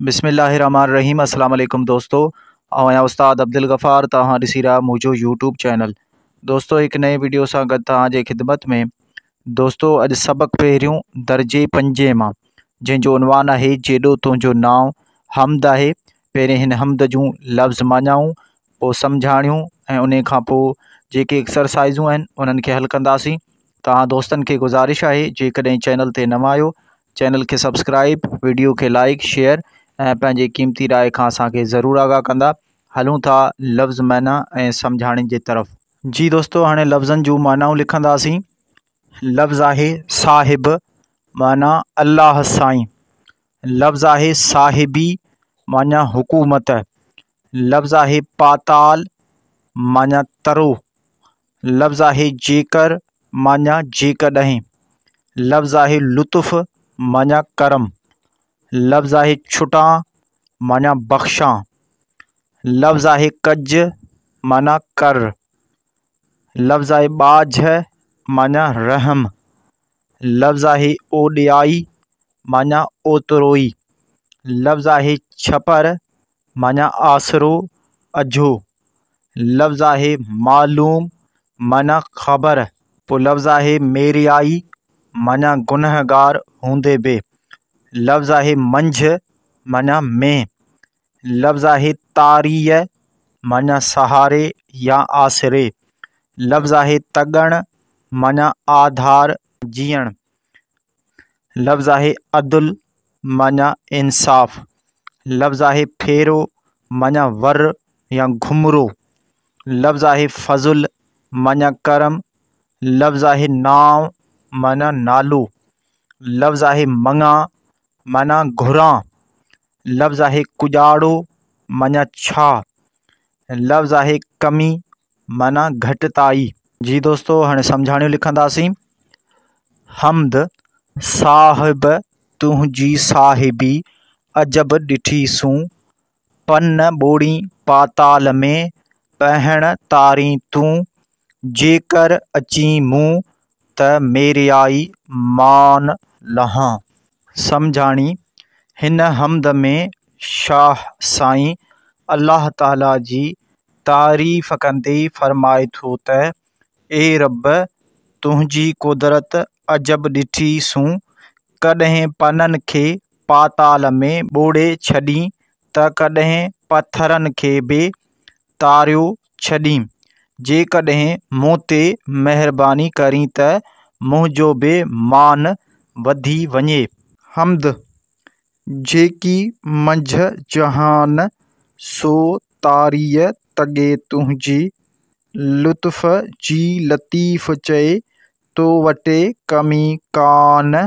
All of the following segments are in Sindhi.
بسم الله الرحمٰن الرحيم السلام عليڪم دوستو آئون آهيان استاد عبدالغفار توهان ڏسي رهيا منهنجو يوٽيوب چينل دوستو هڪ نئين وڊيو سان گڏ توهان جي خدمت ۾ دوستو اڄ سبق پهريون درجي پنجين مان جنهن جو عنوان آهي جيڏو تنهنجو نانء حمد آهي پهرين هن حمد جون لفظ معنائون پوء سمجهاڻيون ۽ ان کان پوء جيڪي ايڪسرسائزون آهن انهن کي حل ڪنداسين توهان دوستن کي گذارش آهي جيڪڏهن چينل تي نوان آهيو چينل کي سبسڪرائب وڊيو کي لائڪ شيئر ۽ پنهنجي قيمتي راء کان اسان کي ضرور آگاهه ڪندا هلون ٿا لفظ معنيٰ ۽ سمجهاڻين جي طرف. جي دوستو هاڻي لفظن جون معنائون لکنداسين لفظ آهي صاحب معنيٰ الله سائين لفظ آهي صاحبي معنيٰ حڪومت لفظ آهي پاتال معنيٰ ترو لفظ آهي جيڪر معنيٰ جيڪڏهن، لفظ آهي لطف معنيٰ ڪرم، لفظ آهي ڇٽان معنيٰ بخشان، لفظ آهي ڪج معنيٰ ڪر، لفظ آهي ٻاجهه معنيٰ رحم، لفظ آهي اوڏيائي معنيٰ اوتروئي، لفظ آهي ڇپر معنيٰ آسرو اجهو، لفظ آهي معلوم معنيٰ خبر. پوء لفظ آهي ميريائي معنيٰ گنهگار هوندي به. لفظ آهي منجهه معنيٰ ۾. لفظ آهي تاريء معنيٰ سهاري يا آسري. لفظ آهي تڳڻ معنيٰ آڌار جيئڻ. لفظ آهي عدل معنيٰ انصاف. لفظ آهي ڦيرو معنيٰ ور يا گهمرو. لفظ آهي فضل معنيٰ ڪرم، لفظ آهي نانء معنيٰ نالو، لفظ آهي مڱان معنيٰ گهران، لفظ آهي ڪڄاڙو معنيٰ ڇا، لفظ آهي ڪمي معنيٰ گهٽتائي. جي دوستو هاڻي سمجهاڻيون لکنداسين. حمد، صاحب تنهنجي صاحبي عجب ڏٺي سون، پن ٻوڙين پاتال ۾، پهڻ تارين تون، جيڪر اچين مون، ته ميريائي مان لهان. سمجهاڻي، هن حمد ۾ شاهه سائين الله تعاليٰ جي تعريف ڪندي فرمائي ٿو ته، اي رب! تنهنجي قدرت عجب ڏٺي سون، ڪڏهن پنن کي پاتال ۾ ٻوڙي ڇڏين ته ڪڏهن پٿرن کي به تاريو ڇڏين. جيڪڏهن مون تي مهرباني ڪرين ته منهنجو به مان وڌي وڃي. حمد، جيڪي منجهه جهان، سو تاريء تڳي تنهنجي. لطف جي لطيف چئي، تو وٽي ڪمي ڪانه.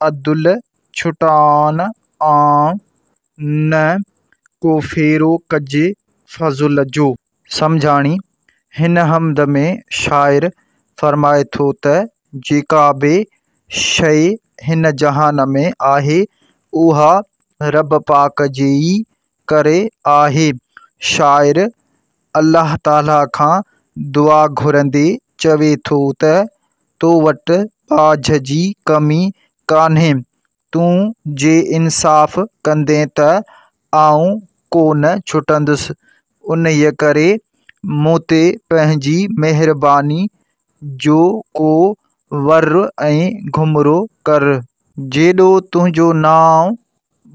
عدل ڇٽان آن نه ڪو ڦيرو ڪجي فضل جو. سمجهاڻي، هن حمد ۾ شاعر فرمائي ٿو ته جيڪا به شيء هن جهان ۾ آهي اها رب پاڪ جي ئي ڪري آهي. شاعر الله تعاليٰ کان دعا گهرندي چوي ٿو ته تو وٽ ٻاجهه جي ڪمي ڪانهي، تون جي انصاف ڪندين ته آئون ڪو نه ڇٽندس، انهيء ڪري مون تي پنهنجي مهرباني جو ڪو ور ۽ گهمرو ڪر. جيڏو تنهنجو نانء،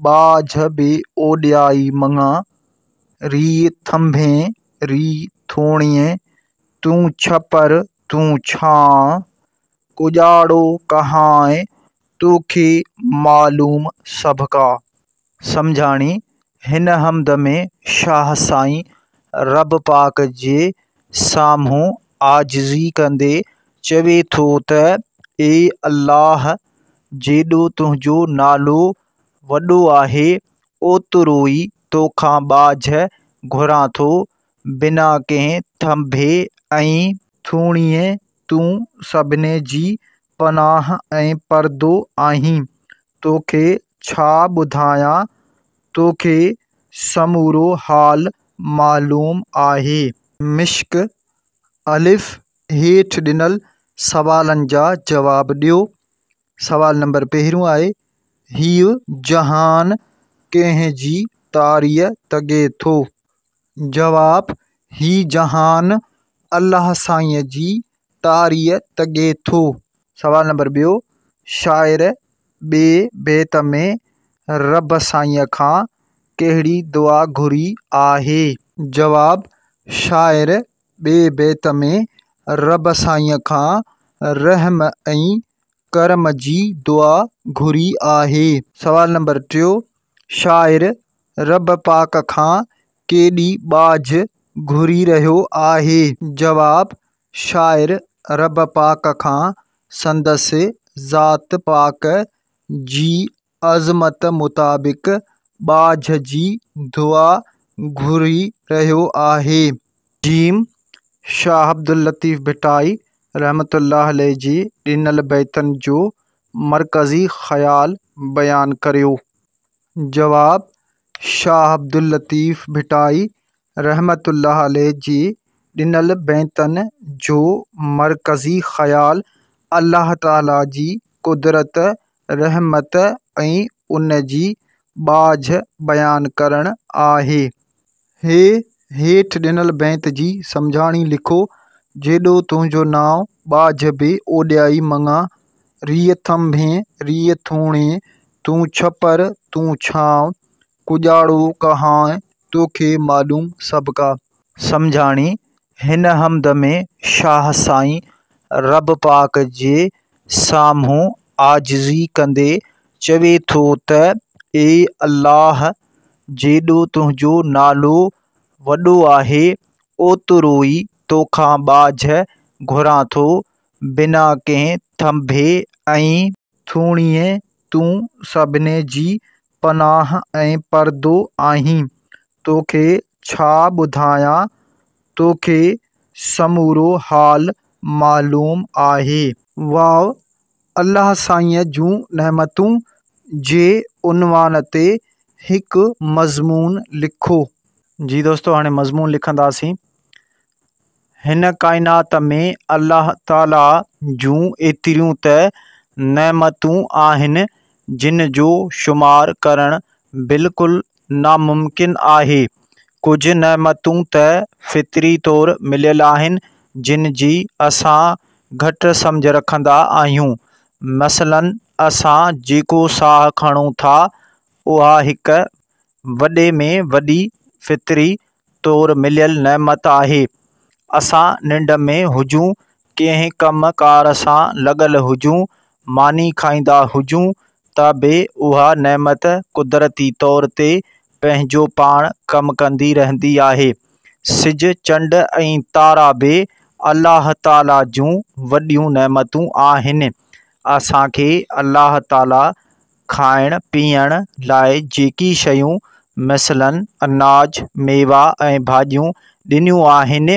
ٻاجهه به اوڏيائي مڱان، ريء ٿنڀين، ري ٿوڻيين، تون ڇپر تون ڇانء، ڪڄاڙو ڪهانء، توکي معلوم سڀڪا. سمجهاڻي، هن حمد ۾ شاهه سائين رب پاڪ جي سامهون عاجزي ڪندي چوي ٿو ته اي الله! جيڏو تنهنجو نالو وڏو آهي، اوترو ئي توکان ٻاجهه گهران ٿو، بنا ڪنهن ٿنڀي ۽. ٿوڻيء تون سڀني جي پناهه ۽ پردو آهين، توکي ڇا ٻڌايان، توکي سمورو حال معلوم آهي. مشق، الف، هيٺ ڏنل سوالن جا جواب ڏيو. سوال نمبر پهريون آهي، هيء جهان ڪنهن جي تاريء تڳي ٿو؟ جواب، هي جهان الله سائينء جي تاريء تڳي ٿو. سوال نمبر ٻيو، شاعر ٻئي بيت ۾ رب سائينء کان ڪهڙي دعا گهري آهي؟ جواب، شاعر ٻئي بيت ۾ رب سائينء کان رحم ۽ ڪرم جي دعا گهري آهي. سوال نمبر ٽيو، شاعر رب پاڪ کان ڪيڏي ٻاجهه گهري رهيو آهي؟ جواب، شاعر رب پاڪ کان سندس ذات پاڪ جي عظمت مطابق ٻاجهه جي دعا گهري رهيو آهي. جيم، شاهه عبداللطيف ڀٽائي رحمة الله عليه جي ڏنل بيتن جو مرڪزي خيال بيان ڪريو. جواب، شاهه عبداللطيف ڀٽائي رحمة الله عليه جي ڏنل بيتن جو مرڪزي خيال الله تعاليٰ جي قدرت، رحمت ۽ ان جي ٻاجهه بيان ڪرڻ آهي. هي هيٺ ڏنل بيت جي سمجهاڻي لکو، جيڏو تنهنجو نانء، ٻاجهه به اوڏيائي مڱان، ريء ٿنڀي ريء ٿوڻي، تون ڇپر تون ڇانء، ڪڄاڙو ڪهانء، توکي معلوم سڀڪا. سمجهاڻي، هن حمد ۾ شاهه سائين رب پاڪ جي سامهون عاجزي ڪندي چوي ٿو ته اي الله! جيڏو تنهنجو نالو وڏو آهي، اوترو ئي توکان ٻاجهه گهران ٿو، بنا ڪنهن ٿنڀي ۽. ٿوڻيء تون سڀني جي پناهه ۽ پردو آهين، توکي ڇا ٻڌايان، توکي سمورو حال معلوم آهي. واء، الله سائينء جون نعمتون جي عنوان تي هڪ مضمون لکو. جي دوستو هاڻي مضمون لکنداسين. هن ڪائنات ۾ الله تعاليٰ جون ايتريون ته نعمتون آهن جن جو شمار ڪرڻ بلڪل ناممڪن آهي. ڪجهه نعمتون ته فطري طور مليل آهن جن جي اسان گهٽ سمجهه رکندا آهيون. مثلاً اسان جيڪو ساهه کڻون ٿا اها هڪ وڏي ۾ وڏي فطري طور مليل نعمت آهي. اسان ننڊ ۾ هجون، ڪنهن ڪم ڪار سان لڳل هجون، ماني کائيندا هجون ته به اها نعمت قدرتي طور تي پنهنجو پاڻ ڪم ڪندي رهندي آهي. سج، چنڊ ۽ تارا به الله تعاليٰ جون وڏيون نعمتون آهن. اسان کي الله تعاليٰ کائڻ پيئڻ لاء جيڪي شيون مثلاً اناج، ميوا ۽ ڀاڄيون ڏنيون آهن،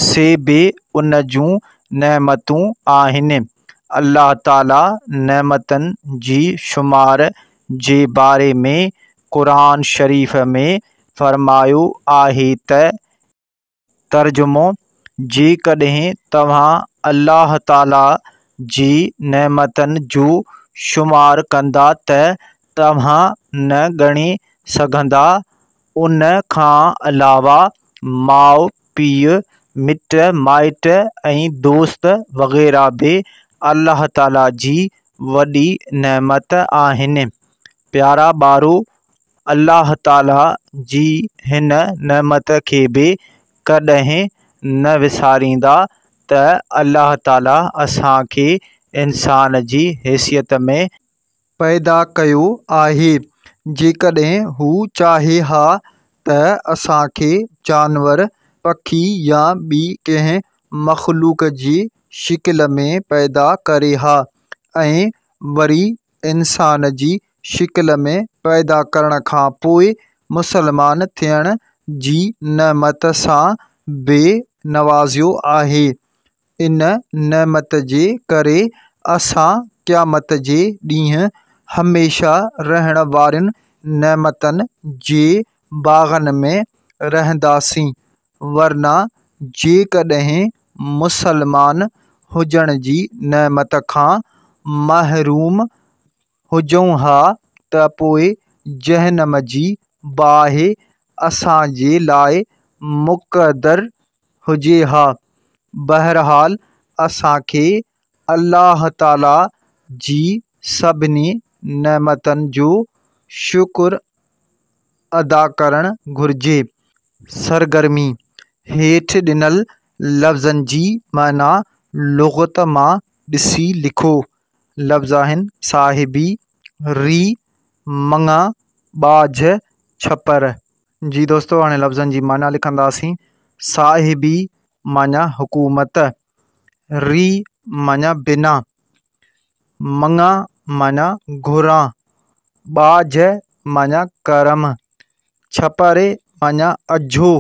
سي به ان جون نعمتون آهن. الله تعاليٰ نعمتن جي شمار جي باري ۾ قرآن شريف ۾ فرمايو آهي ته. ترجمو، جيڪڏهن توهان الله تعاليٰ جي نعمتن جو شمار ڪندا ته توهان نه ڳڻي سگهندا. ان کان علاوه ماء پيء، مٽ مائٽ ۽ دوست وغيره به الله تعاليٰ جي وڏي نعمت آهن. پيارا ٻارو! الله تعاليٰ جي هن نعمت کي به ڪڏهن نه وساريندا ته الله تعاليٰ اسان کي انسان جي حيثيت ۾. پيدا ڪيو آهي، جيڪڏهن هو چاهي ها ته اسان کي جانور، پکي يا ٻي ڪنهن مخلوق جي شڪل ۾ پيدا ڪري ها ۽ وري انسان جي شڪل ۾ پيدا ڪرڻ کان پوء مسلمان ٿيڻ جي نعمت سان به نوازيو آهي. ان نعمت جي ڪري اسان قيامت جي ڏينهن هميشه رهڻ وارين نعمتن جي باغن ۾ رهنداسين، ورنه جيڪڏهن مسلمان هجڻ جي نعمت کان محروم هجون ها ته پوء جهنم جي باهه اسان جي لاء مقدر هجي ها. بهرحال اسان کي الله تعاليٰ جي سڀني نعمتن جو شڪر ادا ڪرڻ گهرجي. سرگرمي، هيٺ ڏنل لفظن جي معنيٰ لغت مان ڏسي لکو. لفظ آهن، صاحبي، ري، مڱا، ٻاجهه، ڇپر. جي دوستو هاڻي لفظن جي معنيٰ لکنداسين. صاحبي معنيٰ حڪومت، ري معنيٰ بنا، مڱا معنيٰ گهران، ٻاجهه معنيٰ ڪرم، ڇپر معنيٰ اجهو.